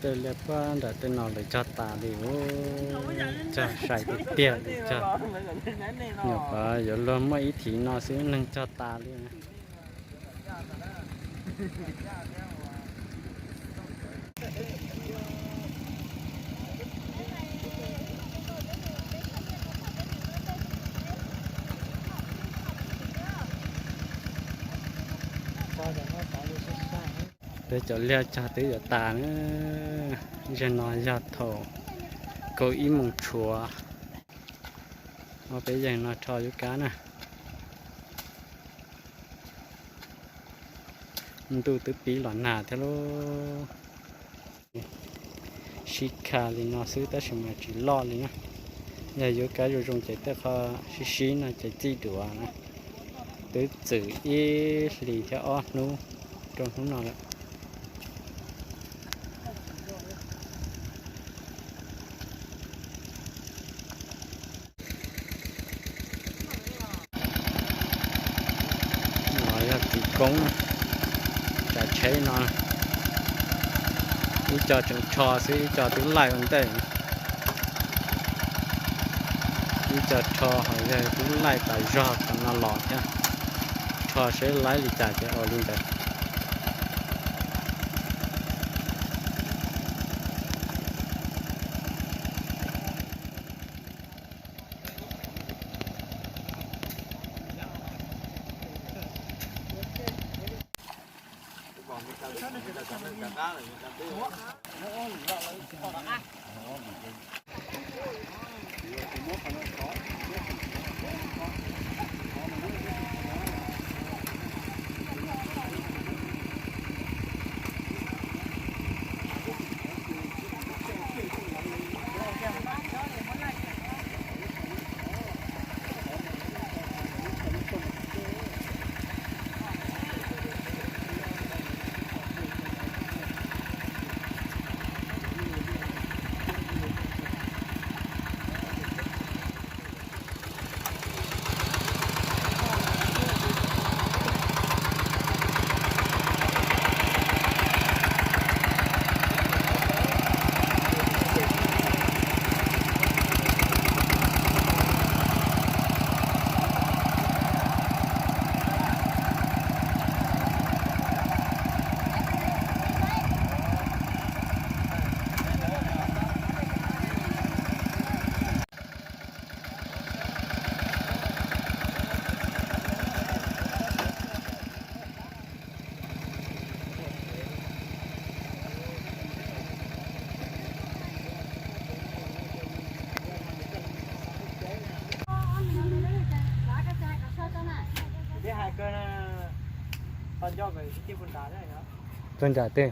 Tej liaj puag nram tej no lawv cog tas li, cog sai tiag tiag li, cog nyuam qhuav yuav luag muaj ib thiv no xwb neeg cog tas li. Peb cov liaj cog twb yuav tas na. Zaum no yog thaum kaum ib moos tshuav. Peb yeej no rho yuav kab na. Ntuj twb pib los nag thiab lauj. Sib kha li no xwb tab sis mas tsis loj li na. Yog yuav kab zoo zoo ces tej qho sib sib no ces txij duav na. Twb txwm ib hlis thiab ob hnub rau hnub no lawm. No yog txiv koob, tsav tsheb no, ib co tseem rho xwb ib co twb laij ua ntej. Ib co rho ho yog twb laij tas zog tom no los thiab. Rho seb laib li cas ces ua li ntawd. Tuaj nram twg?